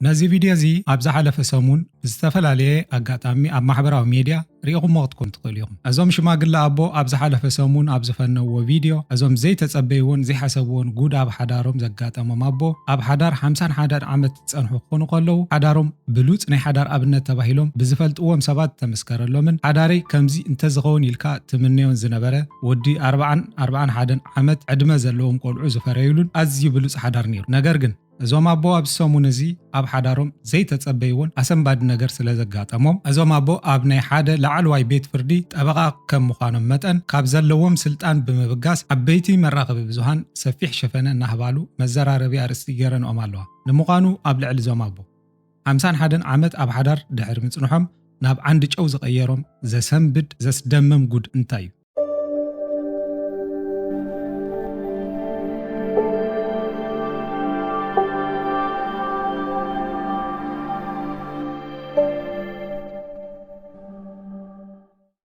ነዚ ቪድዮ እዚ ኣብ ዝሓለፈ ሰሙን ብዝተፈላለየ ኣጋጣሚ ኣብ ማሕበራዊ ሜድያ ርኢኹሞ ክትኮኑ ትኽእሉ ኢኹም። እዞም ሽማግለ ኣቦ ኣብ ዝሓለፈ ሰሙን ኣብ ዝፈነዎ ቪድዮ፣ እዞም ዘይተጸበይዎን ዘይሓሰብዎን ጉድ ኣብ ሓዳሮም ዘጋጠሞም ኣቦ፣ ኣብ ሓዳር ሓምሳን ሓደን ዓመት ዝጸንሑ ክኾኑ ከለዉ፣ ሓዳሮም ብሉጽ ናይ ሓዳር ኣብነት ተባሂሎም ብዝፈልጥዎም ሰባት ተመስከረሎምን፣ ሓዳረይ ከምዚ እንተዝኸውን ኢልካ ትምነዮን ዝነበረ፣ ወዲ ኣርብዓን ኣርብዓን ሓደን ዓመት ዕድመ ዘለዎም ቆልዑ ዝፈረዩሉን ኣዝዩ ብሉጽ ሓዳር ነይሩ። ነገር ግን፣ እዞም ኣቦ ኣብዚ ሰሙን እዚ ኣብ ሓዳሮም ዘይተጸበይዎን ኣሰንባዲ ነገር ስለ ዘጋጠሞም፣ እዞም ኣቦ ኣብ ናይ ሓደ ላዕለዋይ ቤት ፍርዲ ጠበቓ ከም ምዃኖም መጠን፣ ካብ ዘለዎም ስልጣን ብምብጋስ ዓበይቲ መራኸቢ ብዙሃን ሰፊሕ ሽፈነ እናህባሉ መዘራረቢ ኣርእስቲ ገይረንኦም ኣለዋ። ንምዃኑ ኣብ ልዕሊ እዞም ኣቦ ሓምሳን ሓደን ዓመት ኣብ ሓዳር ድሕሪ ምጽንሖም ናብ ዓንዲ ጨው ዝቐየሮም ዘሰንብድ ዘስደምም ጉድ እንታይ እዩ?